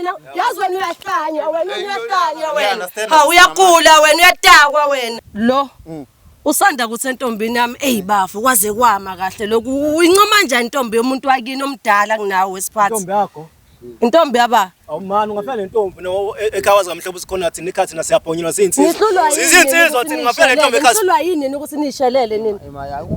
Mina yazi wena uyahlanya wena, uyahlanya wena. Understand. Ha, uyagula wena, uyadakwa wena. Lo usanda kuthi entombini yami, eyi bafo, kwaze kwama kahle lokhu. Uyincoma kanjani intombi yomuntu wakini omdala kunawe wesiphathi? Intombi yakho. Intombi yaba? Awumani ungafika nentombi no ekhaya wazi ngamhlobo sikhona thina ikhathi thina siyabhonyelwa siyinsizwa. Nihlulwa yini? Siyinsizwa ukuthi thina ungafika nentombi nishelele? ekhaya. Nihlulwa yini nini ukuthi nishelele nini?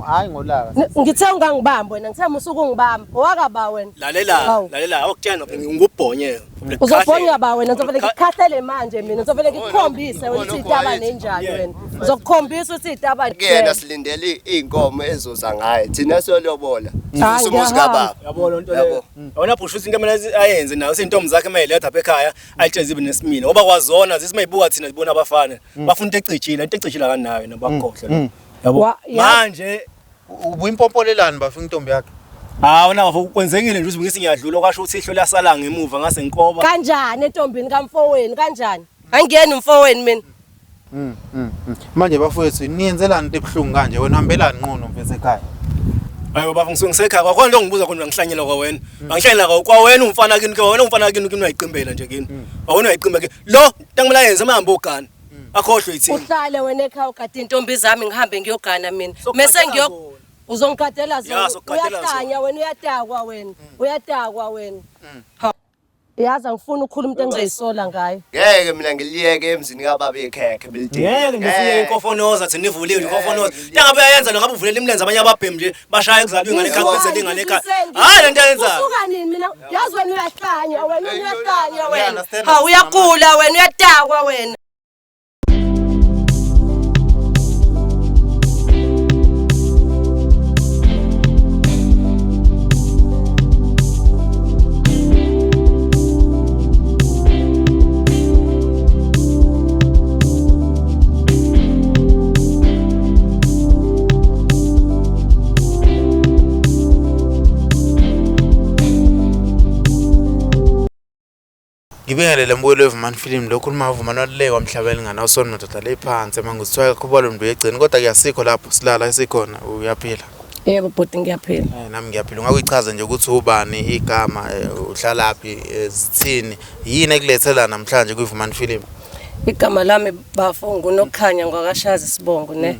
Hayi ngolaka. Ngithe ungangibambi wena, ngithe musuke ungibamba. Owakaba wena. Lalela, Hawu. lalela awukutshela ngubhonye. Uzobhonya ba wena, ngizovele ngikukhahlele manje mina, ngizovele ngikukhombise wena ukuthi itabane enjani wena. Ngizokukhombisa ukuthi itabane. Kuyena silindele iy'nkomo ezoza ngaye, thina siyolobola Hayi, sivuse umuzi ngiyahamba. kababa. Yabo lonto leyo. Yabo. Yabona bhusha ukuthi into emele ayenze nayo izintombi zakhe mayiletha apha ekhaya ayitshele zibe nesimilo ngoba kwazona zithi mayibuka thina zibona abafana bafuna into ecijile, into ecijile akanayo nabakhohle. Yabo. Manje Ubuyimpompolilani bafika intombi yakhe? Hawu na bafo, kwenzekile nje ukuthi ngithi ngiyadlula kwasho ukuthi ihlo lasala ngemuva ngase ngikoba. Kanjani entombini kamfowenu kanjani? Angiyeni umfowenu mina. Manje bafowethu niyenzelani into ebuhlungu kanje? Wena uhambelani nqono mfethu ekhaya? Hayi bafo, ngisuke ngisekhaya kwakhona into ongibuza khona, ngihlanyela kwawena. Angihlanyela kwa kwawena umfana kini, kwawena umfana kini, kini uyayiqimbela nje kini. Awena uyayiqimba kini. Lo into engimele ayenze mahambe ogana. Akhohlwe yithini. Uhlale wena ekhaya ugade intombi zami, ngihambe ngiyogana mina. Sokugadela Mese ngiyo zona. uzongigadela Ya, zona. sokugadela Uyahlanya wena, uyadakwa wena. Uyadakwa wena. Ha. Yazi angifuni ukukhuluma into engizoyisola ngayo. Ngeke mina ngiliyeke emzini kababa ikhekhe bilidini. Ngeke nje inkofonoza thina ivuliwe inkofonoza. Into engabe uyayenza lo ngabe uvulela imilenze abanye ababhemi nje bashaya kuzalwa ingane ekhaya kwenzele ingane ekhaya. Hayi lento ayenzayo. Usuka nini mina? Yazi wena uyahlanya wena, uyahlanya wena. Understand. Ha, uyagula wena, uyadakwa wena. Ngibingelele mbukeli weVumani Film, lokhu khuluma uVumani walulekwa mhlaba elingana usona madoda le phansi mangusithwaka kubalo mntu yegcini, kodwa kuyasikho lapho silala esikhona. Uyaphila? Yebo bhuti, ngiyaphila. Nami ngiyaphila. Ungakuyichaza nje ukuthi ubani igama, uhlalaphi, zithini, yini ekulethela namhlanje kwiVumani Film? Igama lami bafo nguNokukhanya ngwakashazi sibongo ne.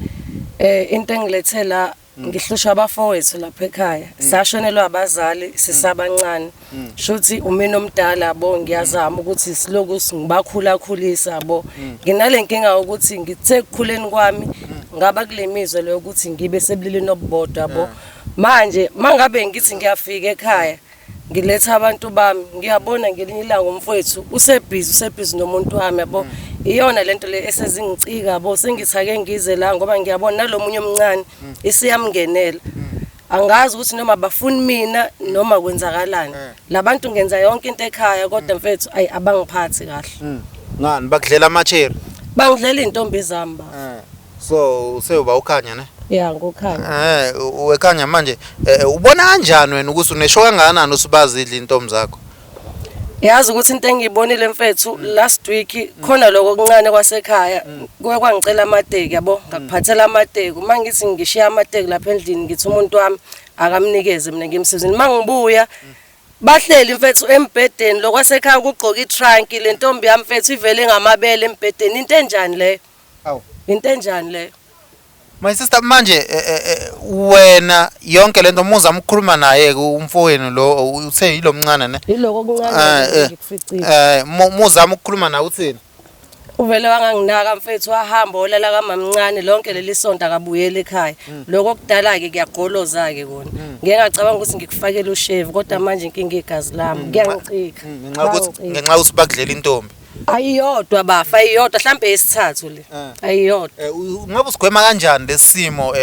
Into engilethe la, ngihlushwa abafowethu lapha ekhaya. Sashonelwa abazali sisabancane. Shuthi umina omdala bo, ngiyazama ukuthi siloku ngibakhula khulisa bo. Nginale nkinga ukuthi ngithe ekukhuleni kwami ngaba kule mizwa leyo ukuthi ngibe sebulilini obubodwa bo. Manje mangabe ngithi ngiyafika ekhaya ngiletha abantu bami, ngiyabona ngelinye ilanga umfowethu usebhizi, usebhizi nomuntu wami yabo. Iyona lento le esezingicika bo, sengithi ake ngize la ngoba ngiyabona nalomunye omncane isiyamngenela. Angazi ukuthi noma bafuni mina noma kwenzakalani. Labantu ngenza yonke into ekhaya kodwa mfethu ayi abangiphathi kahle. Ngani, bakudlela amacheri? Bangidlela iy'ntombi zami ba. So usewuba ukhanya ne? Ya, ngukhanya. Wekhanya manje, ubona kanjani wena ukuthi unesho kangakanani usubazidla intombi zakho? Yazi ukuthi into engiyibonile mfethu last week khona lokho okuncane kwasekhaya kuye kwangicela amateki yabo, ngakuphathela amateki. Uma ngithi ngishiya amateki lapha endlini, ngithi umuntu wami akamnikeze mina ngimsizini. Uma ngibuya bahleli mfethu embhedeni lokwasekhaya kugqoka itrunk, le ntombi yami mfethu ivele ngamabele embhedeni. Into enjani leyo? Awu. Into enjani leyo? My sister, manje wena yonke lento muzama ukukhuluma naye ke umfowenu lo uthe yilo mncane ne? Yiloko okuncane ngikuficile. Muzama ukukhuluma naye uthini? Uvele wanganginaka mfethu, wahamba olala kamamncane lonke leli sonto akabuyeli ekhaya. Lokho okudala ke kuyagoloza ke kona. Ngeke ngacabanga ukuthi ngikufakele ushevu kodwa manje inkinga igazi lami kuyangicika. Ngenxa yokuthi bakudlela intombi. Ayiyodwa bafa, ayiyodwa, mhlambe yesithathu le. Ayiyodwa. Ngabe usigwema kanjani lesimo,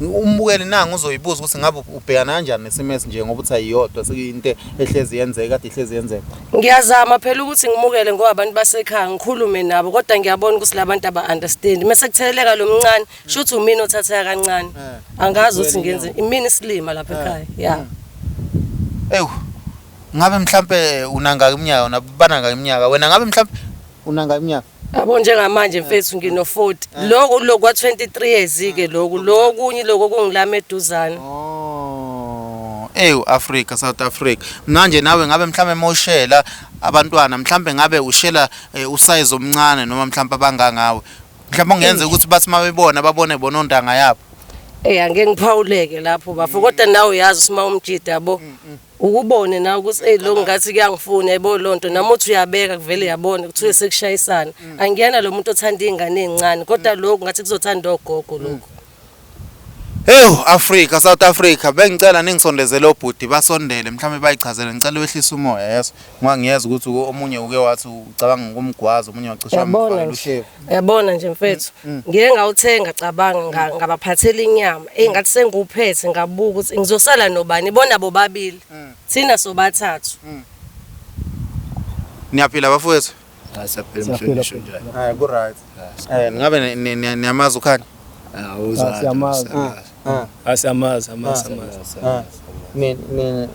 umbukeli nangu uzoyibuza ukuthi ngabe ubhekana kanjani nesimo esinje ngoba uthi ayiyodwa, sekuyinto ehlezi yenzeka, kade ihlezi yenzeka. Ngiyazama phela ukuthi ngimukele ngoba abantu basekhaya ngikhulume nabo kodwa ngiyabona ukuthi labantu aba understand. Mase kutheleleka lo mncane, shuthi umina othatheka kancane. Angazi ukuthi ngenze imina isilima lapha ekhaya. Yeah. Ewu. Ngabe mhlambe unangaka iminyaka, unabanangaka iminyaka wena, ngabe mhlambe unangaka iminyaka? Yabo njengamanje mfethu ngino 40. Lokho lokhu kwa 23 years ke lokhu, lokunye lokho kungilama eduzane. Oh. isimo. Ewu Africa, South Africa. Manje nawe ngabe mhlambe mawushela abantwana mhlambe ngabe ushela usize omncane noma mhlambe abangangawe. Mhlambe kungenzeka ukuthi bathi mabebona babone bona ontanga yabo. Eh angeke ngiphawuleke lapho bafo kodwa nawe uyazi usima umjida yabo. Ukubone nawe ukuthi hey lo ngathi kuyangifuna yabo lonto nami uthi uyabeka kuvele yabona kuthiwe sekushayisana. Angiyena lo muntu othanda izingane ezincane kodwa lokhu ngathi kuzothanda ogogo lokhu. Hey Africa, South Africa, bengicela ningisondezele obhuti basondele mhlawumbe bayichazele ngicela wehlise umoya yeso. Ngoba ngiyeza ukuthi omunye uke wathi ucabanga ukumgwaza omunye wacisha Yabona wamfakela nje. ushevu. Yabona nje mfethu ngike ngawuthenga cabanga ngabaphathela inyama engathi sengiwuphethe ngabuka ukuthi ngizosala nobani bona bobabili thina sobathathu. Niyaphila bafowethu? Siyaphila mhlonishwa njani? Hayi ku right. Ngabe niyamazi ukhanya? Awuzazi. Siyamazi. Asiyamazi, amazi, amazi. Ni ni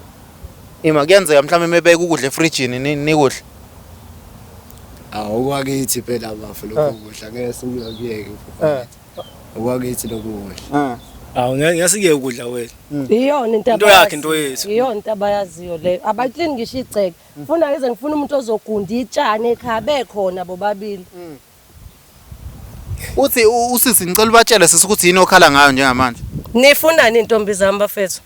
Ima kuyenzeka mhlawumbe mebeka ukudla efrijini nikudle. Awukwakithi phela bafo lokhu kudla ngeke sikuyeke. Okwakithi lokhu kudla. Awu ngeke ngesike ukudla wena. Iyona into Into yakhe, into yethu. Iyona into abayaziyo leyo. Abaklini ngisho igceke. Funa ngize ngifuna umuntu ozogunda itshani ekhaya bekhona bobabili. Uthi usisi ngicela ubatshele sisi ukuthi yini okhala ngayo njengamanje. Nifunani intombi zami bafethu?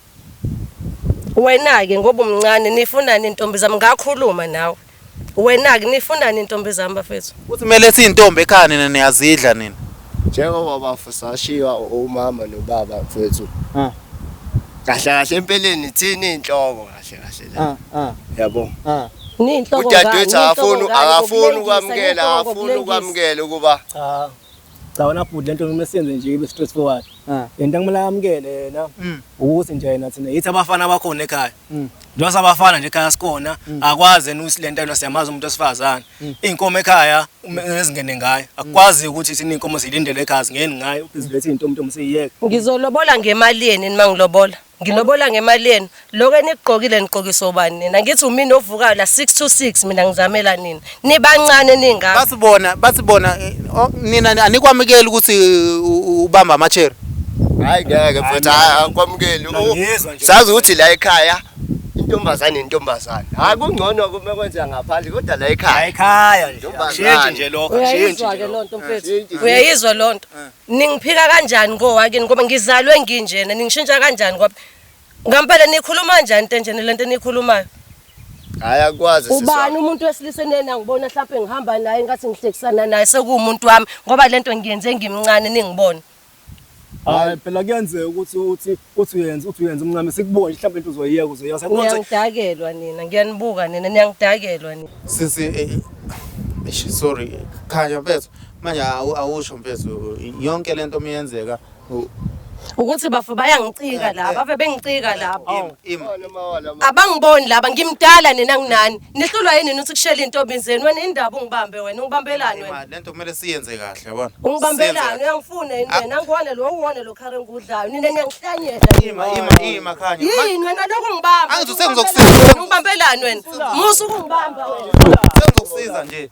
Wena ke ngoba umncane nifunani intombi zami ngakhuluma nawe. Wena ke nifunani intombi zami bafethu? Uthi kumele siyintombi ekhaya nina niyazidla nina. Njengoba bafo sashiywa umama nobaba mfethu. Kahle kahle empeleni thina inhloko kahle kahle la. Yabo. Ninhloko ngani? Udadewethu akafuni ukwamukela, akafuni ukwamukela ukuba Cha. Cha wena bhuti lento kumele siyenze nje ibe straightforward. Lento kumele amukele yena ukuthi nje yena thina yithi abafana abakhona ekhaya. Njengoba sabafana nje ekhaya sikhona akwazi yena ukuthi lento yena siyamazi umuntu wesifazane. Inkomo ekhaya ezingene ngayo akukwazi ukuthi thina inkomo silindele ekhaya singeni ngayo uzilethe intombi ntombi siyiyeke. Ngizolobola ngemali yenu nima ngilobola. Ngilobola ngemali yenu. Lokho enigqokile nigqokisa obani nina? Ngithi umina ovukayo la 6 to 6 mina ngizamela nina. Nibancane ningaka. Bathi bona nina anikwamukeli ukuthi ubamba amacheri. Hayi ngeke mfethu, hayi akwamukeli. Ngiyezwa nje. Sazi ukuthi la ekhaya intombazane intombazane. Hayi kungcono kuma kwenzeka ngaphandle kodwa la La ekhaya. ekhaya nje. Ntombazane. Akushintshe nje lokho, akushintshe Uyayizwa nje ke lokho. lonto mfethu. Uyayizwa lonto. Ningiphika kanjani ngowakini ngoba ngizalwe nginjena ningishintsha kanjani ngoba ngampela nikhuluma kanjani into enjena lento enikhulumayo? Hayi akwazi sisi. Ubani umuntu wesilisa enena ngibona mhlawumbe ngihamba naye ngathi ngihlekisana naye sekuwumuntu wami ngoba lento ngiyenze ngimncane ningibone. Hayi phela kuyenzeka ukuthi uthi uyenza umncane sikubone mhlawumbe into uzoyiyeka uzoyiyeka. Niyangidakelwa nina, ngiyanibuka nina, niyangidakelwa nina. Sisi sorry Khanya mfethu manje awusho mfethu yonke lento miyenzeka Ukuthi bafo bayangicika laba, ave bengicika laba. Ima. Abangiboni laba, ngimdala nina nginani. Nihlulwa yini ukuthi kushela intombi zenu? Wena indaba ungibambe wena, ungibambelani wena? Ima lento kumele siyenze kahle yabona. Ungibambelani uyangifuna yini wena? Angiwone lo uwone lo khare engudlayo. Nina niyangihlanyela. Ima ima ima Khanya. Yini wena lokhu ungibamba? Angithi sengizokusiza. Ungibambelani wena? Musa ukungibamba wena. Sengizokusiza nje.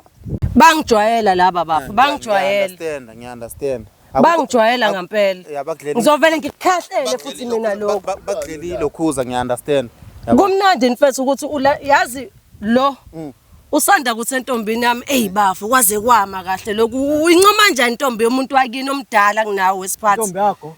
Bangijwayela laba bafo, bangijwayela. Ngiya-understand, ngiya-understand. Bangijwayela ngampela. Yeah, bakudlela. Ngizovele ngikukhahlele futhi mina lokho. Bakudlela ilokhuza ngiya-understand. Kumnandi mfethu ukuthi yazi lo usanda kuthi entombini yami eyi bafo kwaze kwama kahle lokhu. Uyincoma kanjani intombi yomuntu wakini omdala kunawe wesiphathi? Intombi yakho.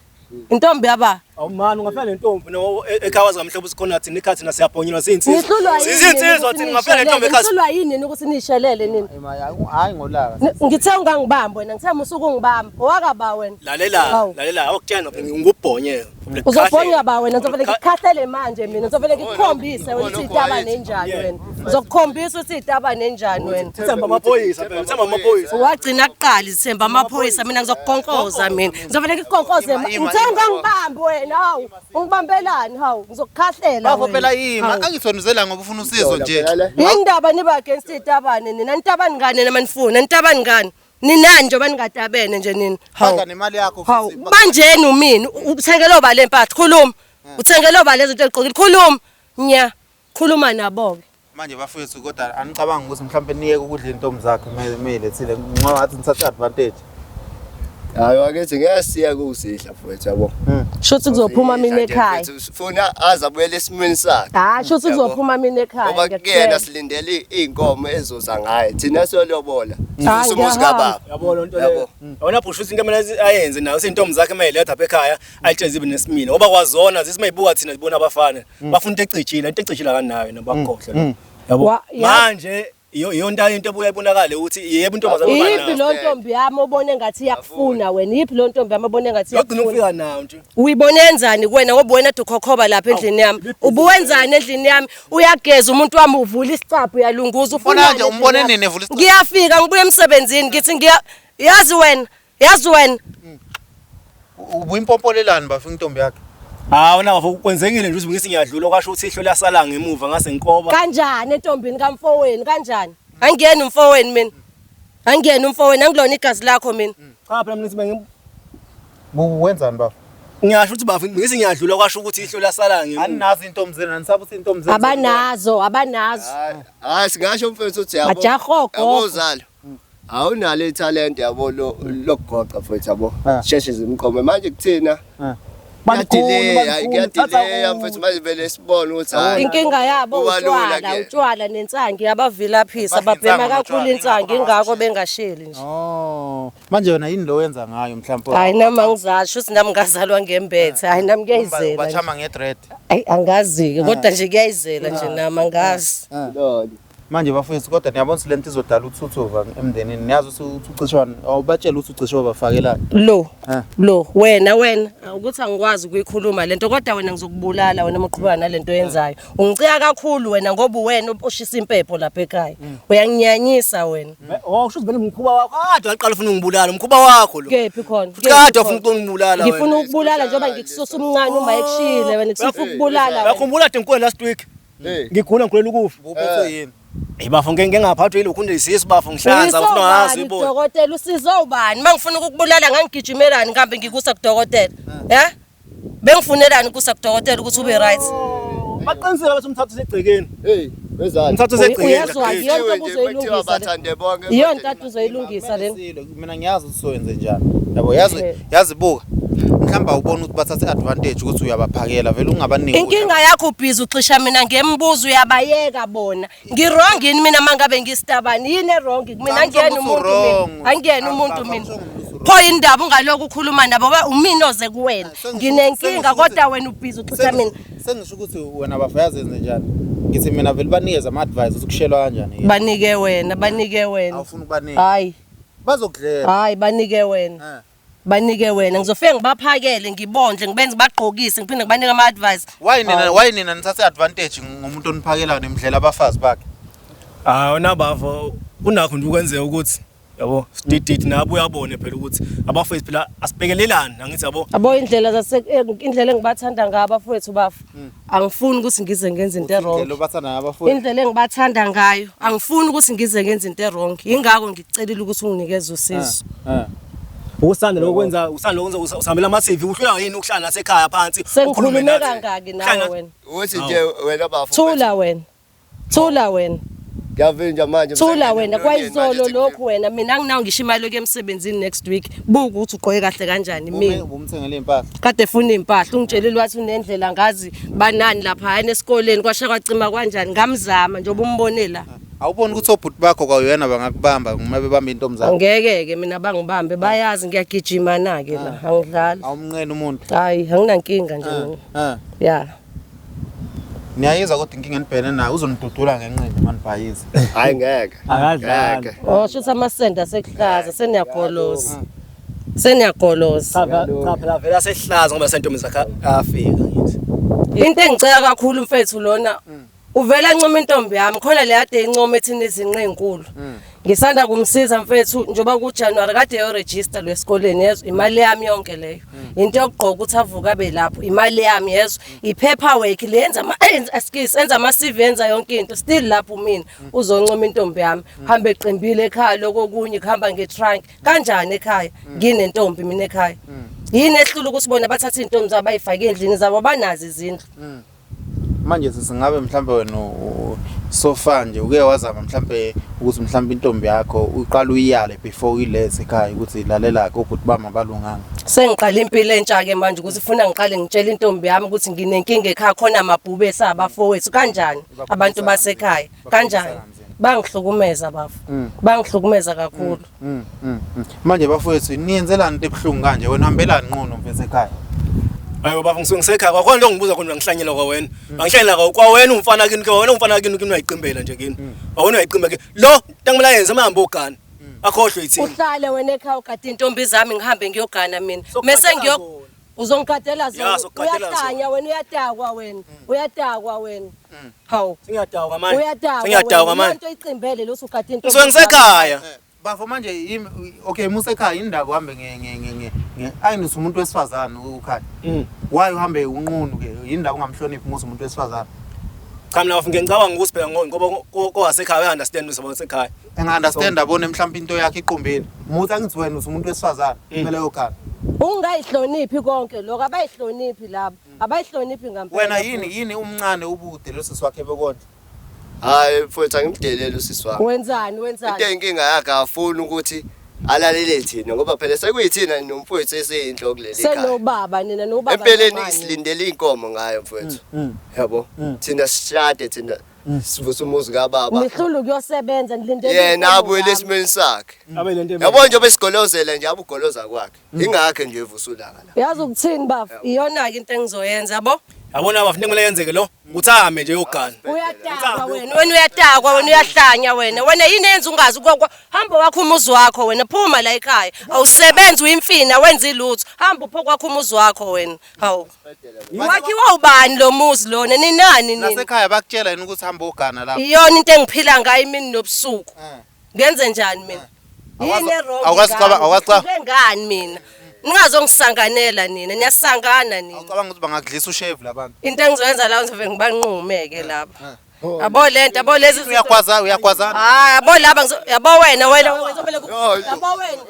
Intombi yaba? Awumani ungafika nentombi no ekhaya wazi ngamhlobo sikhona thina ikhathi thina siyabhonyelwa siyinsizwa. Nihlulwa yini? Siyinsizwa thina ungafika nentombi ekhaya. Nihlulwa yini nini ukuthi nishelele nini? Ima hayi ngolaka. Ngithe ungangibambi wena, ngithe musuke ungibamba. Owakaba wena. Lalela, Hawu. lalela awukutshela phela ngikubhonye. Uzobhonya ba wena, ngizovele ngikukhahlele manje mina, ngizovele ngikukhombise wena ukuthi itaba nenjani wena. Ngizokukhombisa ukuthi itaba nenjani wena. Themba amaphoyisa phela, themba amaphoyisa. Wagcina kuqala izithemba amaphoyisa mina ngizokukonkoza mina. Ngizovele ngikukonkoze. Ima, Ngithe ima. ungangibambi wena, hawu. Ungibambelani hawu? Ngizokukhahlela Bafo wena. phela ima Hawu. angisondezela ngoba ufuna usizo nje. Yini ndaba niba against itabane nina? Nitabani ngani nina manifuna? Nitabani ngani? Ninani njengoba ningatabene nje nina? Hawu. Badla nemali yakho Hawu, futhi. banjeni umini? Uthengele oba le mpahla, khuluma. Uthengele oba lezi zinto ezigqokile, khuluma. Nya, khuluma nabo-ke. Manje bafowethu kodwa anicabanga ukuthi mhlawumbe niyeke ukudla intombi zakhe meyilethile ngoba ngathi nithatha advantage. Hayi wakithi ngeke siye kuzidla mfowethu yabo. Shuthi kuzophuma mina ekhaya. Sifuna aze abuyele esimweni sakhe. Hayi shuthi Yabo. kuzophuma mina ekhaya. Ngoba ngiyakutshela. kuyena silindele iy'nkomo ezoza ngaye. Thina siyolobola. Hayi, Sifisa umuzi ngiyahamba. kababa. Yabo lonto Yabo. leyo. Yabona bhusha ukuthi into emele ayenze nayo izintombi zakhe mayiletha apha ekhaya ayitshele zibe nesimilo. Ngoba kwazona zithi mayibuka thina zibona abafana. Bafuna into ecijile, into ecijile akanayo nabakhohle. Yabo. Manje iyo iyonto into ebuya ibonakale ukuthi yebo intombazane uba Iyiphi nayo. lo ntombi yami obone ngathi iyakufuna wena? Iyiphi lo ntombi yami obone ngathi Yogcina iyakufuna? ukufika nayo nje. Uyibone enzani kuwena ngoba wena ukhokhoba lapha endlini yami? Ubuwenzani endlini yami? Uyageza umuntu wami uvula isicabha uyalunguza ufuna Umbona nje, umbone nini evula isicabha? Ngiyafika ngibuye emsebenzini ngithi ngiya yazi wena, yazi wena. Ubuyimpompolilani bafika intombi yakhe? Hawu na bafo kwenzekile nje ukuthi ngithi ngiyadlula kwasho ukuthi ihlo lasala ngemuva ngase ngikoba. Kanjani entombini kamfowenu kanjani? Angiyena umfowenu mina. Angiyena umfowenu angilona igazi lakho mina. Cha phela mina ngithi bengi Wenzani bafo? ngiyasho ukuthi bafo ngithi ngiyadlula kwasho ukuthi ihlo lasala ngemuva. Aninazo intombi zenu, anisaba ukuthi intombi zenu. Abanazo, abanazo. Hayi, hayi singasho mfethu ukuthi yabo. Bajaha ogogo. Yabo uzalo. Awunalo ithalente yabo lo lokugoqa mfethu yabo. Ah. Sheshe zimqome manje kuthina. Ah. Kuyadileya, kuyadileya mfethu manje vele sibone ukuthi hayi. Inkinga yabo Kuba lula utshwala, ke. utshwala nensangi abavilaphisa Badla babhema insangu kakhulu notshwala, insangi ingakho ingakho bengasheli nje. Oh, manje wena yini lo wenza ngayo mhlawumbe? Hayi nami angizasho ukuthi nami ngazalwa ngembethe. Hayi nami kuyayizela. nje. Bachama ngedread. Ayi angazi-ke kodwa nje kuyayizela nje nami angazi. Lona. Manje bafowethu kodwa niyabona ukuthi lento izodala uthuthuva emndenini. Niyazi ukuthi ucishwana, awubatshela ukuthi ucishe wabafakelani. Lo Eh. lo wena wena ukuthi angikwazi ukuyikhuluma lento kodwa wena ngizokubulala wena uma uqhubeka nalento oyenzayo. Ungicika kakhulu wena ngoba uwena oshisa impepho lapha ekhaya. Uyanginyanyisa wena. Oh kusho ukuthi vele umkhuba wakho kade waqala ufuna ungibulala umkhuba wakho lo. Kephi khona? Futhi kade wafuna ukungibulala wena. Ngifuna ukubulala njengoba ngikususa umncane uma ekushile wena ngifuna ukubulala wena. Uyakhumbula kade ngikuwe last week. Hey. Ngigula ngigulela ukufa. Uphethwe yini? Hey bafo ngeke ngingaphathwa yilokhu nje isisu bafo ngihlanza ufuna ngazi Uyisobani uyibona. dokotela usizo ubani? Mangifuna ukukubulala ngangigijimelani ngihambe ngikusa kudokotela. Eh? Bengifunelani ukusa kudokotela ukuthi ube right? Baqinisile bathi umthathu usegcekeni. Hey, wezani. Umthathu usegcekeni. Uyezwa iyona Kuthiwe nto nje kuthiwa uzoyilungisa le. bathande bonke. Iyona nto uzoyilungisa le. Mina ngiyazi ukuthi soyenze njani. Yabo yazi yazi buka. Mhlawumbe awubona ukuthi bathathe advantage ukuthi uyabaphakela vele ungabaniki. Inkinga yakho ubhizi uxisha mina ngembuzo uyabayeka bona. Ngi-wrong yini mina mangabe ngistabani? Yini e-wrong kumina? Angiyena umuntu mina. Angiyena umuntu mina. Pho indaba ungaloku ukhuluma nabo ba umina oze kuwena. Nginenkinga kodwa wena ubhizi uxisha mina. Sengisho ukuthi wena bafo yazi yenze njani. Ngithi mina vele banikeze ama advice ukuthi kushelwa kanjani. Banike wena, banike wena. Awufuni ukubanika. Hayi, Bazokudlela. hayi banike wena. Eh. Banike wena. Ngizofike ngibaphakele, ngibondle, ngibenze bagqokise, ngiphinde ngibanike ama advice. Why nina nithathe advantage ngomuntu oniphakelayo nemdlela abafazi bakhe? Hayi wena bafo kunakho nje ukwenzeka ukuthi yabo sidididi nabo uyabone phela ukuthi abafowethu phela asibhekelelani angithi yabo. Abo indlela zase indlela engibathanda ngayo abafowethu bafo. Angifuni ukuthi ngize ngenze into Indlela e-wrong. obathanda ngayo abafowethu. Indlela engibathanda ngayo, angifuni ukuthi ngize ngenze into e-wrong. Yingakho ngikucelile ukuthi unginikeze usizo. Eh. Usanda lokwenza usanda lokwenza usihambela ama TV uhlula yini ukuhlala nasekhaya phansi Sengikhulume nathi. kangaki nawe Uhlala- wena? Uthi nje wena bafo. Thula wena. Thula wena. Ngiyavinja manje. Thula wena kwayizolo lokhu wena mina anginawo ngisho imali yokuya emsebenzini next week. Buka ukuthi ugqoke kahle kanjani mina. Umthengele impahla. Kade efuna impahla ungitshelile wathi unendlela ngazi banani lapha hayini esikoleni kwasha kwacima kanjani ngamzama njengoba umbone la. Awuboni ukuthi obhuti bakho kwawuyena bangakubamba uma bebamba intombi zakho. Angeke ke mina bangibambe bayazi ngiyagijima na ke la angidlali. Awumnqeni umuntu. Hayi anginankinga nje mina. Eh. Ya. Niyayizwa kodwa inkinga enibhekene nayo uzonidudula ngenqindi manibhayiza. Hayi ngeke. Akadlali. Ngeke. Oh shuthi amasende asekuhlaza seniyagoloza. Seniyagoloza. Cha cha phela vele asehlaza ngoba sentombi zakhe afika ngithi. Into engicela kakhulu mfethu lona uvela ncoma intombi yami khona le yade incoma ethi inezinqe ezinkulu. Ngisanda kumsiza mfethu njengoba kuJanuary kade eyoregister lo esikoleni yezwa imali yami yonke leyo. Into yokugqoka ukuthi avuka abe lapho imali yami yezwa i-paperwork le yenza ama excuse enza ama CV enza yonke into still lapho mina uzoncoma intombi yami hambe eqimbile ekhaya lokokunye kuhamba ngetrunk kanjani ekhaya nginentombi mina ekhaya. Yini ehlula ukuthi bona bathathe intombi zabo bayifake endlini zabo banazi izindlu. Manje sesingabe mhlambe wena so far nje uke wazama mhlambe ukuthi mhlambe intombi yakho uqala uyiyale before uyilethe ekhaya ukuthi lalela ke ubhuti bami abalunganga. Sengiqala impilo entsha-ke manje ukuthi funa ngiqale ngitshele intombi yami ukuthi nginenkinga ekhaya khona amabhubesi abafowethu kanjani abantu basekhaya kanjani bangihlukumeza bafo bangihlukumeza kakhulu. Manje bafowethu niyenzelani into ebuhlungu kanje wena uhambelani nqono mfethu ekhaya? Hayi baba ngisuke ngisekhaya kwakhona into ongibuza khona ngihlanyela kwawena. Angihlanyela kwa kwawena umfana kini ke wena umfana kini kini uyayiqimbela nje kini. Awena uyayiqimba kini. Lo into engimele ayenze mahambe ogana. Akhohlwe yithini. Uhlale wena ekhaya ugade intombi zami ngihambe ngiyogana mina. Mese ngiyo uzongigadela Ya, zona. sokugadela Uyahlanya wena uyadakwa wena. Uyadakwa wena. Hawu. Sengiyadakwa manje. Uyadakwa. Sengiyadakwa manje. Into iqimbele lo usugade intombi. Ngisuke ngisekhaya. Bafo manje okay musekhaya indaba uhambe nge nge nge nge nge ayini umuntu wesifazane ukhaya. Why uhambe unqunu ke yindaba ungamhloniphi musu umuntu wesifazane. Cha mina bafo ngiyacabanga ukusibheka ngoba kowasekhaya uya understand uzoba sekhaya. Enga understand abone mhlawumbe into yakhe iqumbile. Muthi angithi wena usumuntu wesifazane kumele uyogana. Ungayihloniphi konke lokho abayihloniphi laba. Abayihloniphi ngampela. Wena yini yini umncane ubude lo sisi wakhe bekondla. Hayi mfowethu angimdeleli usisi wami. Wenzani Into wenzani? eyinkinga yakhe afuni ukuthi alalele thina ngoba phela sekuyithina nomfowethu esiyinhloko kuleli khaya. Senobaba nina nobaba. Empeleni nobani. silindele inkomo ngayo mfowethu. Yabo. Thina sishade thina sivuse umuzi kababa. Nihlula ukuyosebenza nilindele. Yena inkomo abuyele ngami. esimeni sakhe. Abe lento Yabo nje besigolozela nje abugoloza kwakhe. Ingakho nje evusa ulaka la. Yazi ukuthini bafo? Iyona ke into engizoyenza yabo. Yabona bafo into engimele yenzeke lo uthi ahambe nje yogana. Uyadakwa wena, wena uyadakwa wena uyahlanya wena. Wena yini enza ungazi hamba wakho umuzi wakho wena phuma la ekhaya. Awusebenzi uyimfina wenza ilutho. Hamba upho kwakho umuzi wakho wena. Hawu. Wakhiwa ubani lo muzi lona? Ninani nini? Nasekhaya bakutshela yini ukuthi hamba ogana lapho. Iyona into engiphila ngayo imini nobusuku. Ngenze njani mina? Yini e-wrong? Awukwazi ngami? Ngani mina? Ningazongisanganela nina, niyasangana nina. Awucabanga ukuthi bangakudlisa ushevu labantu. Into engizoyenza la ngizobe ngibanqume ke lapha. Yabo lento, yabo lezi Uyagwaza uyagwazana. Hayi, yabo laba yabo wena wena wena yabo wena.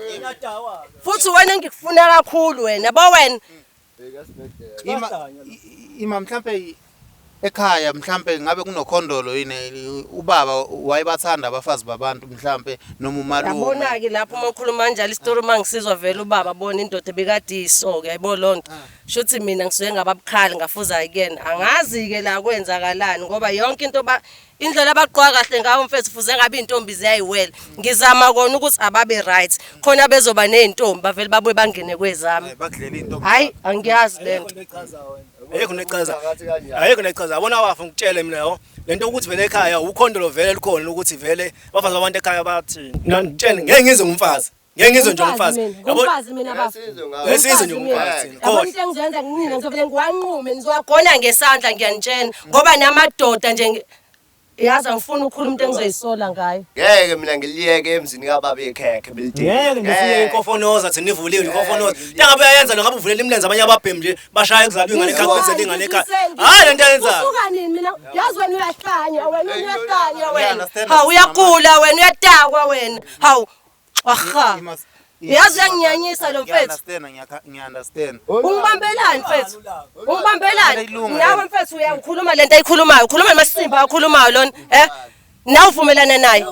Futhi wena engikufuna kakhulu wena, yabo wena. Ima mhlambe ekhaya mhlambe ngabe kunokhondolo yini ubaba wayebathanda abafazi babantu mhlambe noma umalume. Yabona ke lapho uma ukhuluma kanjalo isitori uma ngisizwa vele ubaba bona indoda ebekade iyisoke yayibona lonto. Shuthi mina ngisuke ngababukhali ngafuza kuyena. Angazi ke la kwenzakalani ngoba yonke into indlela abaqoka kahle ngayo mfethu fuze ngabe intombi ziyayiwela. Ngizama kona ukuthi ababe right khona bezoba nezintombi bavele babuye bangene kwezami. Bakudlela intombi. Hayi angiyazi lento. Ayikho nechaza. Ayikho nechaza. Yabona bafo ngikutshele mina yabo. Lento ukuthi vele ekhaya ukhondolo vele lukhona ukuthi vele abafazi babantu ekhaya bathi ngitshele ngeke ngizwe ngumfazi. Ngeke ngizwe nje umfazi. Yabo umfazi mina bafo. Esizwe nje umfazi. Yabo into engizoyenza kunina ngizovele ngiwanqume ngizowagona ngesandla ngiyanitshena ngoba namadoda nje yazi angifuni ukukhuluma into engizoyisola ngayo. Ngeke mina ngiliyeke emzini kababa ikhekhe bilidini. Ngeke nje siye inkofonoza thina ivuliwe inkofonoza. Into ngabe uyayenza lo ngabe uvulela imilenze abanye ababhemi nje bashaya kuzalwa ingane ekhaya kwenzele ingane ekhaya. Hayi lento ayenzayo. Usuka nini mina yazi wena uyahlanya wena uyahlanya wena. Hawu uyagula wena uyadakwa wena. Hawu aha. Yazi uyanginyanyisa lo mfethu. Ngiya-understand. Ungibambelani mfethu? Ungibambelani? Nawe mfethu uyakhuluma lento ayikhulumayo. Ukhuluma namasimba akhulumayo lona, eh? Nawe uvumelana naye.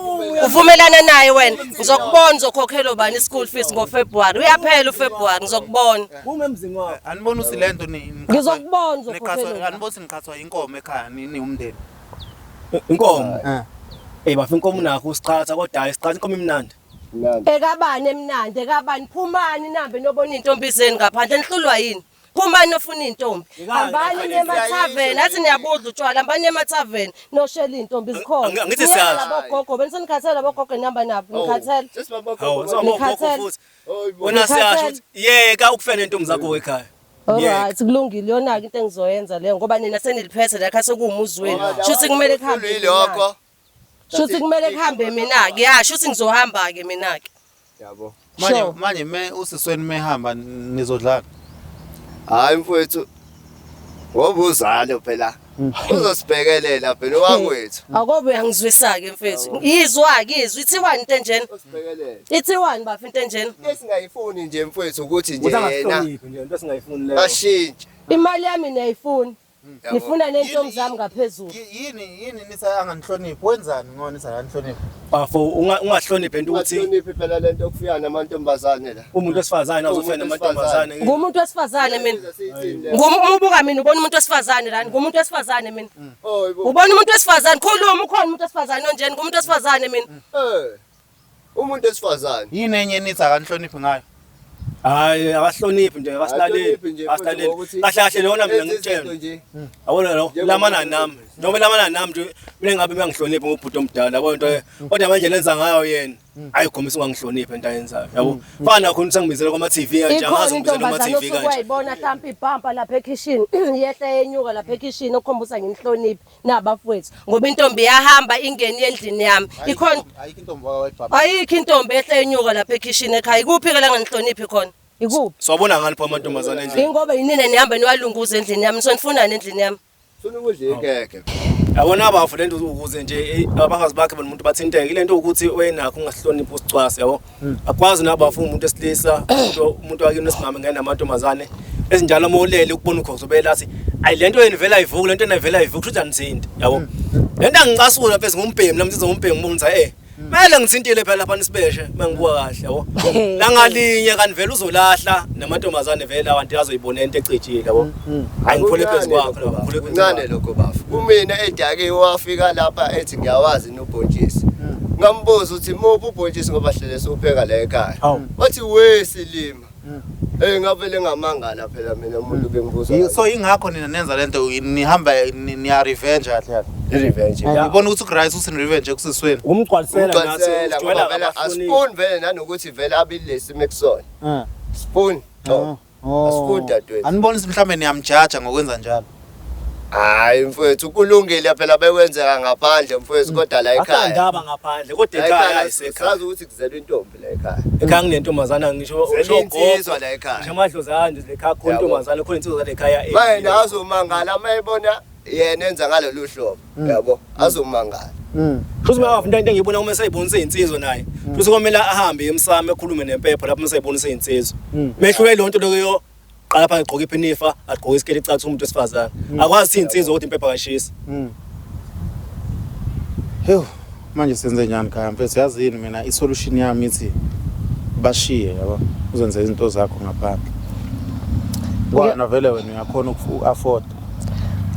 Uvumelana naye wena. Ngizokubona uzokhokhelwa ubani i-school fees ngoFebruary. Uyaphela uFebruary ngizokubona. Uma emzini wakho. Anibona ukuthi lento ni Ngizokubona uzokhokhelwa. Anibona ukuthi niqhathwa inkomo ekhaya ni umndeni. Inkomo. Eh bafo inkomo unakho usiqhatha kodwa hayi siqhatha inkomo imnandi. Ekabani emnandi ekabani phumani nambe nobona intombi zenu ngaphandle nihlulwa yini? Phumani nofuna intombi. Hambani emathaveni athi niyabudla utshwala hambani emathaveni noshela intombi zikhona. Angithi siyazi. Bogogo benisenikhathele bogogo nihamba nabo nikhathele. Hawu sobogogo futhi. Wena siyasho ukuthi yeka ukufela intombi zakho ekhaya. Alright kulungile yona ke into engizoyenza leyo ngoba nina seniliphethe la khase kuwumuzi wenu. Shuthi kumele kuhambe. Lokho. Shuthi kumele kuhambe mina ke. Ya shuthi ngizohamba ke mina ke. Yabo. Manje manje me usisweni mehamba nizodlala. Hayi mfowethu. Ngoba uzalo phela. Uzosibhekelela phela owakwethu. Akobe uyangizwisa ke mfethu. Izwa ke izwi ithiwani into enjena? Uzosibhekelela. Ithiwani bafo into enjena? Into esingayifuni nje mfowethu ukuthi nje yena Uthi angahloniphi nje into esingayifuni leyo. ashintshe. Imali yami niyayifuna. Ngifuna nentombi zami ngaphezulu. Yini nithi anganihloniphi? Wenzani ngona nithi akanihloniphi? Bafo ungahloniphi into ukuthi Ungahloniphi phela lento yokufika namantombazane la. Umuntu wesifazane azofika namantombazane. Ngumuntu wesifazane mina. Ngumubuka mina ubona umuntu wesifazane lana, ngumuntu wesifazane mina. Ubona umuntu wesifazane, khuluma ukhona umuntu wesifazane onjeni, ngumuntu wesifazane mina. Eh. Umuntu wesifazane. Yini enye nithi akanihloniphi ngayo? Hayi akahloniphi nje, akasilaleli. Asilaleli. Kahle kahle lona mina ngikutshela. Yabona lo lamana nami. Njengoba lamana nami nje mina ngabe uyangihlonipha ngobhuti omdala yabo into kodwa manje lenza ngayo yena. Hayi khombisa ungangihloniphi into ayenzayo yabo. Fana nakho ukuthi sengibizele kwama TV kanje angazi ngibizele kwama TV kanje. Wayibona mhlawumbe ibhampa lapha ekhishini yehla yenyuka lapha ekhishini okukhombisa nginihloniphi nabafowethu ngoba intombi iyahamba ingene endlini yami ikhona. Ayikho intombi wayibhampa. Ayikho intombi ehla yenyuka lapha ekhishini ekhaya. Ikuphi ke la nganihloniphi khona? Ikuphi? Siwabona ngani pho amantombazane endlini? Ingoba yinina nihamba niwalunguza endlini yami, sonifunani endlini yami? Funa ukudla ikeke. Yabona abafo lento ukuze nje abafazi bakhe nomuntu bathinteke ilento ukuthi wenakho ungasihloniphi usicwase yabo. Akwazi nabafo umuntu esilisa umuntu wakini wesimame ngena namantombazane ezinjalo uma ulele ukubona ukhozo belathi ayi lento yenu vele ayivuki lento yenu vele ayivuki kusho anithinti yabo. Lento angicasula mfethu ngumbhemi nami ngizwe ngumbhemi ngibona ukuthi mele ngithintile phela lapha nisibeshe mangibuka kahle yabo. Langalinye kanti vele uzolahla namantombazane vele abantu azoyibona into ecijile yabo. Hayi ngikhule phezu kwakho lapha ngikhule phezu Kuncane lokho bafo. Kumina edake wafika lapha ethi ngiyawazi nobhontshisi. Ngambuza ukuthi muphi ubhontshisi ngoba hlele siwupheka la ekhaya. Wathi we silima. Ngavele ngamangala phela mina umuntu bengibuza. So ingakho nina nenza lento nihamba niya revenge kahle kahle. I-revenge. Ngibona ukuthi ku-right ukuthi ni-revenge ekusisweni. Umgcwalisela nathi Umgcwalisela ngoba vele asifuni vele nanokuthi vele abilesi mekusona. Sifuni. Asifuni dadewethu. Aniboni ukuthi mhlambe niyamjaja ngokwenza njalo? Hayi mfowethu kulungile phela bekwenzeka ngaphandle mfowethu kodwa la ekhaya. Asandaba ngaphandle kodwa ekhaya ayisekhaya. Sazi ukuthi kuzelwe intombi la ekhaya. Ekhaya nginentombazana ngisho insizwa la ekhaya. Ngisho amadlozi nje ekhaya khona intombazana khona insizwa la ekhaya. Manje azomangala mayibona yena enza ngalolu hlobo yabo azomangala. Futhi uma into engiyibona uma seyibonisa izinsizwa naye. Futhi komele ahambe emsamo ekhulume nempepho lapho uma seyibonisa izinsizwa. Mehlule lonto lokuyo qala phansi agqoke iphinifa agqoke isiketi ecatha umuntu wesifazane. Akwazi insizwa ukuthi impepho akashisi. Hew manje senze njani khaya mfethu? Yazini mina isolution yami ithi bashiye yabo uzenze izinto zakho ngaphandle. Kwana vele wena uyakhona uku-afford.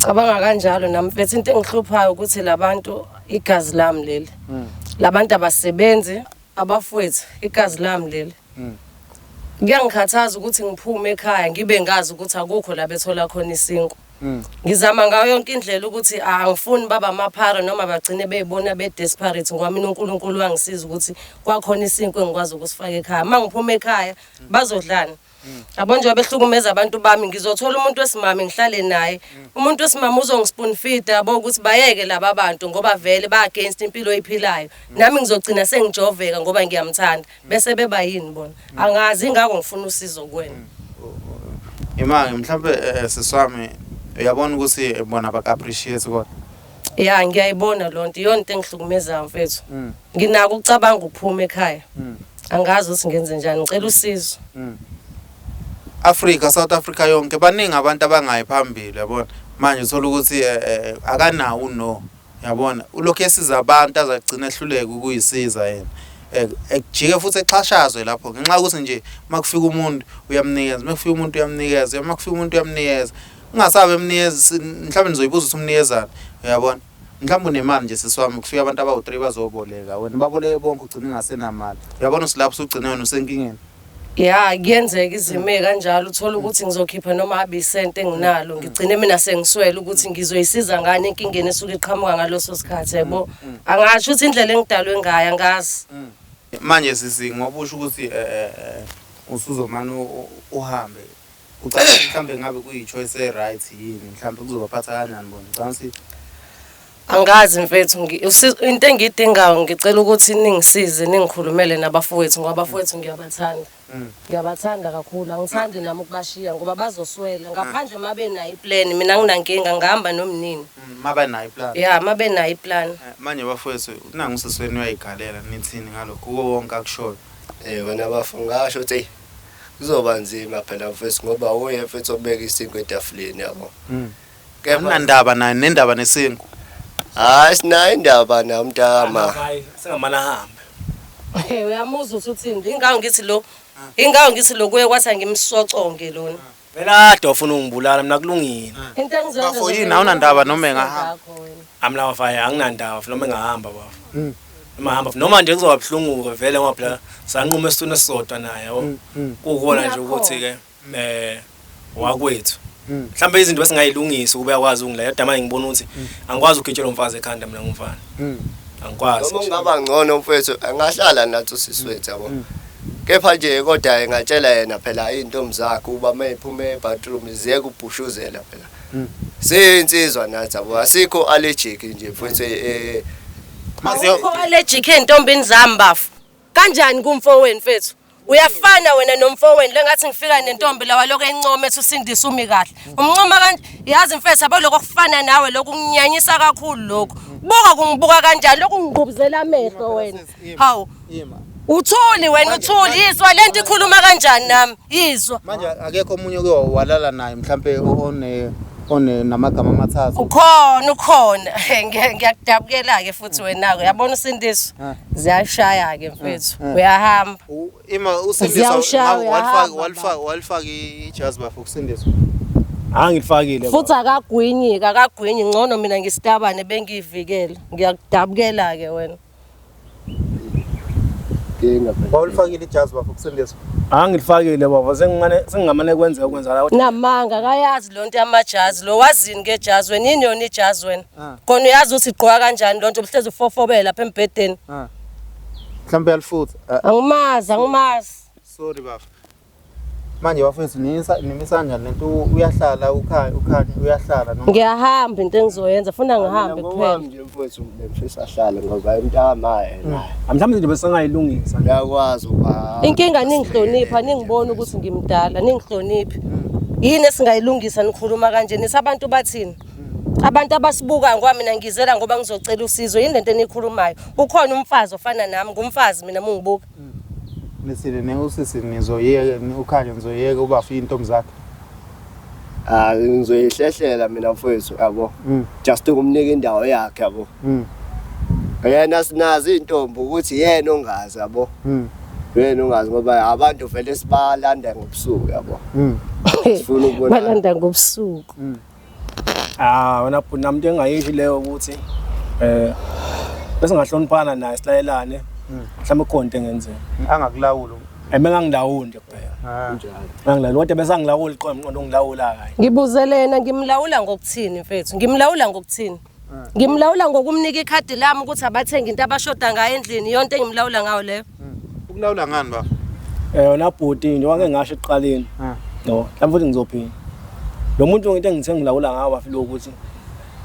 Cabanga kanjalo nami mfethu, into engihluphayo ukuthi labantu igazi lami leli. Labantu abasebenzi abafowethu igazi lami leli. Kuyangikhathaza ukuthi ngiphume ekhaya ngibe ngazi ukuthi akukho la bethola khona isinkwa. Ngizama ngayo yonke indlela ukuthi angifuni baba amaphara noma bagcine beyibona be desperate ngoba mina uNkulunkulu wangisiza ukuthi kwakhona isinkwa engikwazi ukusifaka ekhaya. Uma ngiphuma ekhaya bazodlana. Yabo nje behlukumeza abantu bami ngizothola umuntu wesimame ngihlale naye. Umuntu wesimame uzongispoon feed yabo ukuthi bayeke laba bantu ngoba vele ba against impilo oyiphilayo. Nami ngizogcina sengijoveka ngoba ngiyamthanda bese beba yini bona. Angazi ingakho ngifuna usizo kuwena. Imali mhlambe siswami uyabona ukuthi bona baka appreciate kodwa. Ya ngiyayibona lonto iyona into engihlukumezayo mfethu. Nginako ukucabanga ukuphuma ekhaya. Angazi ukuthi ngenze njani ngicela usizo. Africa South Africa yonke baningi abantu abangayi phambili yabona. Manje uthola ukuthi akanawo no yabona ulokhu esiza abantu azagcina ehluleka ukuyisiza yena. Ekujike futhi exhashazwe lapho ngenxa yokuthi nje makufika umuntu uyamnikeza, makufika umuntu uyamnikeza, makufika umuntu uyamnikeza. Ungasabe emnikeza mhlawumbe nizoyibuza ukuthi umnikezani uyabona. Mhlawumbe unemali nje sisi wami kufika abantu abawu3 bazoboleka wena baboleke bonke ugcine ungasenamali. Uyabona usilapho usugcine wena usenkingeni. Ya kuyenzeka izimo kanjalo uthola ukuthi ngizokhipha noma abe isente enginalo ngigcine mina sengiswele ukuthi ngizoyisiza ngani enkingeni esuke iqhamuka ngaloso sikhathi yabo. Angasho ukuthi indlela engidalwe ngayo angazi. Manje sisi ngoba usho ukuthi usuzomane uhambe ucabanga mhlambe ngabe kuyi choice e right yini mhlambe kuzobaphatha kanjani bona ucabanga ukuthi Angazi mfethu into engiyidingayo ngicela ukuthi ningisize ningikhulumele nabafowethu ngoba abafowethu ngiyabathanda. Ngiyabathanda kakhulu angithandi nami ukubashiya ngoba bazoswela ngaphandle mabe nayo iplan mina nginankinga ngihamba nomnini. Mabe nayo iplan. Ya mabe nayo iplan. Manje bafowethu nangu sisweni uyayigalela nithini ngalokho kuwo wonke akushoyo. Wena bafo ngasho ukuthi kuzoba nzima phela mfethu ngoba uye mfethu obeka isinkwa etafuleni yabo. Kepha Anandaba naye nendaba nesinkwa. Hayi, sinayo indaba na mntama. Hayi, sengamane ahambe. Hey, uyamuzwa ukuthi uthini? Ingawo ngithi lo kuye kwathi angimsoconge lona. Vele ade wafuna ungibulala mina, kulungile. Into engizoyenza Bafo, yini, awunandaba noma engahamba? Zakho wena. Amla bafaya, anginandaba noma engahamba bafo. Noma hamba noma nje kuzoba buhlungu vele ngoba phela sanquma esituni esisodwa naye, yabo. Kukona nje ukuthi ke wakwethu. Mhlawumbe izinto esingayilungisa ukube yakwazi ungilaya, kodwa manje ngibona ukuthi angikwazi ukugitshela umfazi ekhanda mina ngumfana. Angikwazi. Noma ungaba ngcono mfethu, angahlala nathi usisi wethu, yabo. Kepha nje kodwa engatshela yena phela iy'ntombi zakhe ukuba uma y'phuma e-bathroom ziye kubhushuzela phela. Siyinsizwa nathi, yabo, asikho allergic nje mfethu. Awukho allergic ey'ntombini zami, bafo. Kanjani kumfowenu, mfethu? Uyafana wena nomfowenu, lengathi ngifika nentombi lawa lokho encoma ethi usindise umi kahle. Umncoma kanje, yazi mfethu, yabo, lokho kufana nawe lokhu kunginyanyisa kakhulu lokhu. Buka kungibuka kanjani lokhu, ngingqubuzela amehlo wena. Hawu. Uthuli wena, uthuli, yizwa lento ikhuluma kanjani nami? Yizwa. Manje akekho omunye oke walala naye mhlambe one namagama amathathu? Ukhona, ukhona. Ngiyakudabukela ke futhi wena ke. Yabona uSindiso? Ziyashaya ke, mfethu. Uyahamba. Ima, uSindiso. Ziyawushaya, uyahamba. Walifaka ijazi, bafo, kuSindiso? Angilifakile. Futhi akagwinyi, akagwinyi, ngcono mina ngisitabane bengiyivikela. Ngiyakudabukela ke wena. Inkinga phela. Wawulifakile ijazi, bafo, kuSindiso? Angilifakile baba, sengimane sengingamane kwenzeka kwenzakala kodwa. Namanga, akayazi lonto yamajazi lo, wazini ke jazi wena? Yini yona ijazi wena? Ah. Kona uyazi ukuthi igqoka kanjani lonto, uhlezi ufofobela lapha embhedeni. Mhlambe yalifutha. Angimazi, angimazi. Sorry, bafo. Manje bafethu, nimisa kanjani lento? Uyahlala ukhanya, ukhanya uyahlala noma? Ngiyahamba, into engizoyenza funa ngihambe kuphela. Ngokwami nje mfethu, bengifisa ahlale ngoba umntama yena Mhlawumbe izinto besingayilungisa. Uyakwazi ukuba Inkinga ningihlonipha, ningibona ukuthi ngimdala, ningihloniphi. Yini esingayilungisa nikhuluma kanje? Nithi abantu bathini? Abantu abasibukayo, ngoba mina ngizela ngoba ngizocela usizo. Yini lento eniyikhulumayo? Ukhona umfazi ofana nami? Ngumfazi mina mungibuka. Nisile ne usisi, nizoyeka ukhanya, nizoyeka ubafo iy'ntombi zakhe? Ah, ngizoyihlehlela mina mfethu, yabo. Just ukumnika indawo yakhe, yabo. Yena sinazi intombi ukuthi yena ongazi, yabo. Yena ongazi ngoba abantu vele sibalanda ngobusuku, yabo. Sifuna ukubona. Balanda ngobusuku. Ah, wena bhuti, nami into engayisho leyo ukuthi bese ngahloniphana naye, silayelane. Mhlawumbe kukhona into engenzeka. Angakulawuli. Bengangilawuli nje kuphela. Ah. Kunjalo. Angilawuli kodwa bese angilawuli qho umqondo ongilawula kayi. Ngibuzelena, ngimlawula ngokuthini, mfethu? Ngimlawula ngokuthini? Ngimlawula ngokumnika ikhadi lami ukuthi abathenge into abashoda ngayo endlini, yonke engimlawula ngayo leyo. Ukulawula ngani, baba? Wena bhuti, njengoba ngeke ngasho ekuqaleni. Ah. No, mhlawumbe futhi ngizophinda. Lo muntu into engithe ngilawula ngawo bafile ukuthi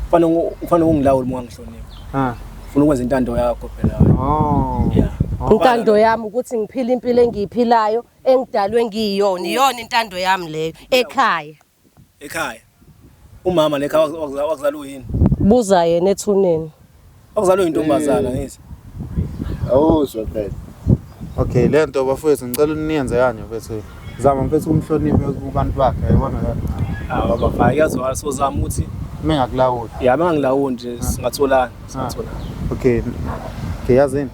kufanele ungilawule uma ungangihloniphi. Ah. Ufuna ukwenza intando yakho phela. Oh. Yeah. Intando yami ukuthi ngiphile impilo engiyiphilayo engidalwe ngiyiyona, iyona intando yami leyo ekhaya. Ekhaya. Umama lekhaya wakuzala uyini? Buza yena ethuneni. Wakuzala uyintombazana ngithi. Awuzwe phela. Okay, le nto bafowethu ngicela niyenze kanje mfethu. Zama mfethu kumhloniphe kubantu bakhe, yabona la. Ah baba, fine, kuyazwakala, sozama ukuthi Mengakulawuli. Ya, bengangilawuli nje, singatholana, singatholana. Okay. Okay, yazini.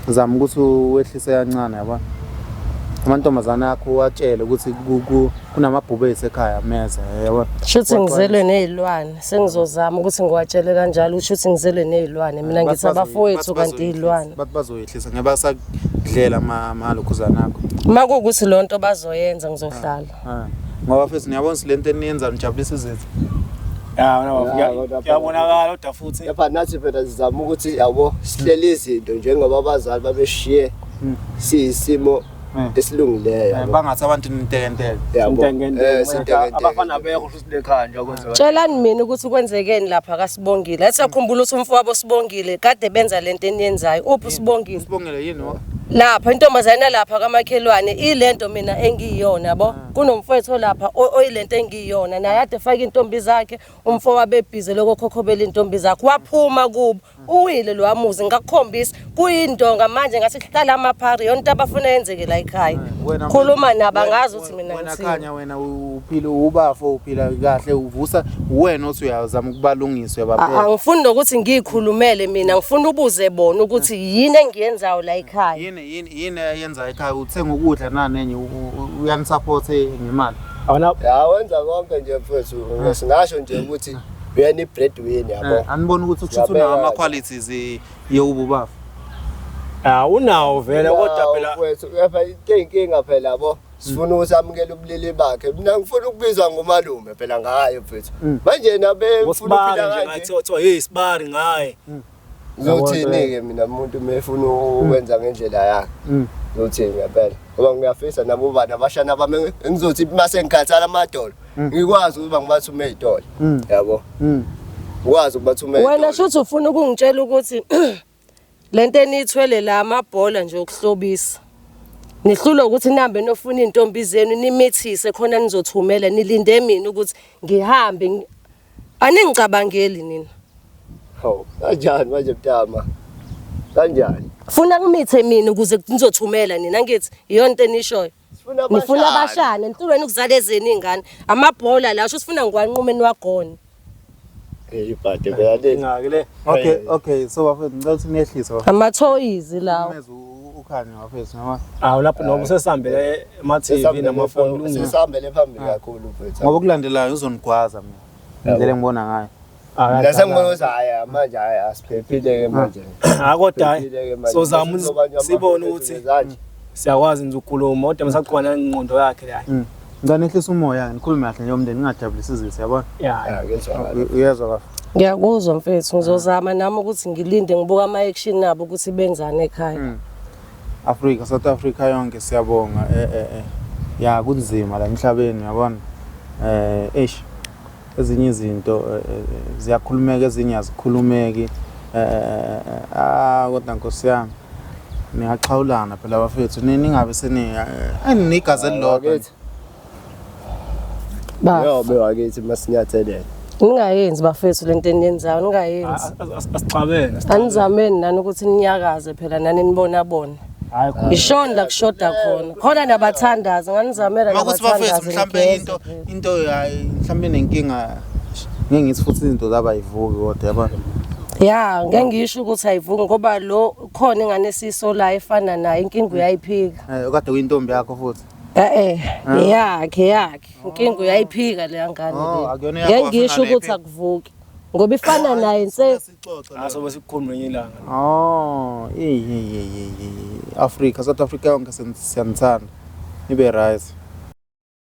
Zama ukuthi wehlise kancane, yabona. Amantombazane akho uwatshele ukuthi kunamabhubesi ekhaya meza, yabona. Shuthi ngizelwe nezilwane, sengizozama ukuthi ngiwatshele kanjalo, usho ukuthi ngizelwe nezilwane. Mina ngithi abafowethu kanti izilwane. Bathi bazoyehlisa ngeke basakudlela amalokhuzana akho. Uma kuwukuthi loo nto bazoyenza, ngizohlala. Ah. Ngoba futhi niyabona ukuthi lento eniyenza nijabulisa izitha. Ya wena baba, Ya, kodwa kuyabonakala kodwa futhi Kepha nathi phela sizama ukuthi, yabo, sihlele izinto njengoba abazali babeshiye siyisimo esilungileyo, yabo. Bangathi abantu nintekenteke. Yabo. Sintekenteke. Sintekenteke. Abafana bekho futhi lekhaya nje kwenzeka. Tshelani mina ukuthi kwenzekeni lapha kaSibongile. Athi yakhumbula ukuthi umfowabo Sibongile kade benza lento eniyenzayo. Uphi uSibongile? Sibongile yini wa? Lapha intombazane lapha kamakhelwane ilento mina engiyiyona, yabo. Kunomfowethu lapha oyilento engiyiyona naye ade faka intombi zakhe, umfowabo ebhizi lokho khokhobela intombi zakhe. Waphuma kubo. Uwile lo wamuzi ngakukhombisa kuyindonga manje ngathi kuhlala amaphari yonke into abafuna yenzeke la ekhaya. Wena- Khuluma nabo wena- angazi ukuthi mina wena ngithini. Khanya wena uphila ubafo uphila kahle uvusa uwena othi uyazama ukubalungisa uyabapheka. Angifuni nokuthi ngiyikhulumele mina ngifuna ubuze bona ukuthi yini engiyenzayo la ekhaya. Yini yini yini eyenza ekhaya uthenga ukudla nanenye uyanisupport ngemali. Awuna Ya wenza konke nje mfethu. Singasho nje ukuthi uyena i-breadwinner yabo. Aniboni ukuthi ukushuthi unawo ama qualities yewububafu. Ah unawo vele kodwa phela mfethu kepha inkinga phela yabo. Sifuna ukuthi amukele ubulili bakhe. Mina ngifuna ukubizwa ngomalume phela ngaye mfethu. Manje yena befuna usibari ukuphila nje kanje. ngathi kuthiwa hey sibari ngaye. Ngizothini-ke mina umuntu uma efuna ukwenza ngendlela yakhe? Ngizothini ngempela? Ngoba ngiyafisa nami ukuba nabashana bami ngizothi uma sengikhathala amadolo ngikwazi ukuba ngibathume ey'tolo. Yabo? Ngikwazi ukubathuma Wena ey'tolo. shuthi ufuna ukungitshela ukuthi lento eniyithwele la amabhola nje okuhlobisa. Nihlulwe ukuthi nihambe nofuna iy'ntombi zenu nimithise khona nizothumela nilinde mina ukuthi ngihambe aningicabangeli nina. Hawu, kanjani manje mntama? Kanjani? Funa ngimithe mina ukuze nizothumela nina ngithi iyona into enishoyo. Sifuna Nifuna abashana nihlulwe ukuzala ezenu iy'ngane. Amabhola la sho sifuna ngiwanqume niwagone. Eh, ibhade phela le. Ingaki le. Okay okay so bafethu ngicela ukuthi niyehlise bafethu. Amathoyizi lawo. Umeze ukhanya bafethu ngoba Awu lapho noma usesihambele ema TV namafoni kulungile. Sesihambele phambili kakhulu mfethu. ngoba okulandelayo uzonigwaza mina. Indlela engibona ngayo. Mina sengibona ukuthi hhayi manje hhayi asiphephile-ke manje. Ah kodwa hayi Siphephile-ke manje. sozama ukuthi Sizobanjwa sibone amafutha ukuthi ngezandla. siyakwazi nje ukukhuluma kodwa masaqhubana nengqondo yakhe la. Ngicela nehlise umoya nikhulume kahle nje umndeni ningajabulisi izitha yabona. Yeah. Ya, ngezwakala. Uyezwa bafethu. Ngiyakuzwa mfethu ngizozama nami ukuthi ngilinde ngibuka ama-action abo ukuthi benzani ekhaya. Africa South Africa yonke siyabonga ya kunzima la emhlabeni yabona eish ezinye izinto ziyakhulumeka ezinye azikhulumeki kodwa Nkosi yami ningaxhawulana phela bafethu ningabe seni negazi elilodwa Wakithi. Ba Yobe wakithi masinyathelele. ningayenzi bafethu lento eniyenzayo ningayenzi. Asixabene. Anizameni nani ukuthi ninyakaze phela nani nibona bona. Hayi khona. Ishoni la kushoda khona. Khona nabathandazi nganizamela makuthi bafethu nabathandazi mhlambe nigeze into phela. into hayi mhlambe nenkinga ngeke ngithi futhi izinto zaba yivuki kodwa yabona Ya, ngeke ngisho ukuthi ayivuki ngoba lo khona ingane esiyisolayo efana naye inkinga uyayiphika. Kade kuyintombi yakho futhi Yakhe yakhe. Inkinga uyayiphika leya ngane Oh, le. akuyona yakho Ngeke wafuna ngisho ukuthi nayiphika. akuvuki. Ngoba ifana naye nse Asobe sikukhuluma ngenye ilanga. Oh, Africa, South Africa yonke siyanithanda. Nibe right.